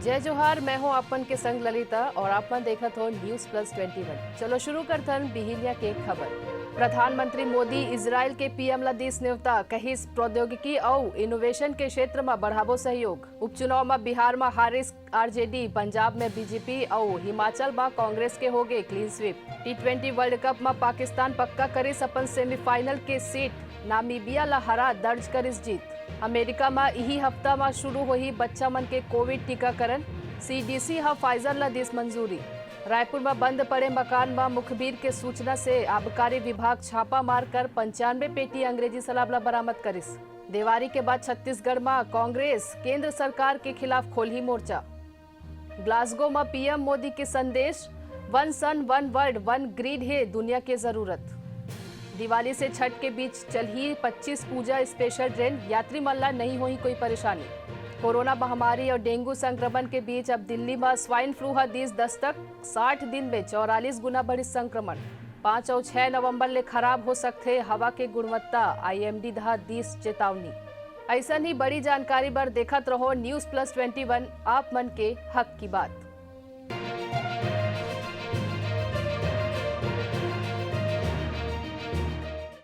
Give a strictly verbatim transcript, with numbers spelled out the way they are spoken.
जय जोहार, मैं हूं आप मन के संग ललिता और आप मन देखत हो News Plus Twenty One। चलो शुरू करथन बिहिनिया के खबर। प्रधानमंत्री मोदी इजराइल के पीएम ला दिस नेवता, कहिस प्रौद्योगिकी अउ इनोवेशन के क्षेत्र म बढ़ाबो सहयोग। उपचुनाव म बिहार म हारिस आरजेडी, पंजाब में बीजेपी अउ हिमाचल म कांग्रेस के होगे clean sweep। T twenty World Cup म पाकिस्तान पक्का करिस अपन सेमीफाइनल के सीट, नामीबिया ला हरा दर्ज करिस जीत। अमेरिका म इही हफ्ता म शुरू होही बच्चा मन के कोविड टीकाकरण, सीडीसी ह फाइजर ला दिस मंजूरी। रायपुर म बंद पड़े मकान म मुखबिर के सूचना से आबकारी विभाग छापा मारकर पंचानवे पेटी अंग्रेजी शराब ला बरामद करिस। देवारी के बाद छत्तीसगढ़ म कांग्रेस केंद्र सरकार के खिलाफ खोलही मोर्चा। ग्लासगो म पीएम मोदी के संदेश, One Sun, One World, One Grid हे दुनिया के जरूरत। दिवाली से छठ के बीच चलही पच्चीस पूजा स्पेशल ट्रेन, यात्री मन ला नहीं होही कोई परेशानी। कोरोना महामारी और डेंगू संक्रमण के बीच अब दिल्ली म स्वाइन फ्लू ह दीस दस्तक, साठ दिन में चौवालीस गुना बढ़िस संक्रमण। पाँच अउ छह नवंबर ले खराब हो सकथे हवा के गुणवत्ता, आईएमडी दहा दीस चेतावनी। अइसन ही बड़ी जानकारी बर देखत रहो News Plus Twenty One, आप मन के हक की बात।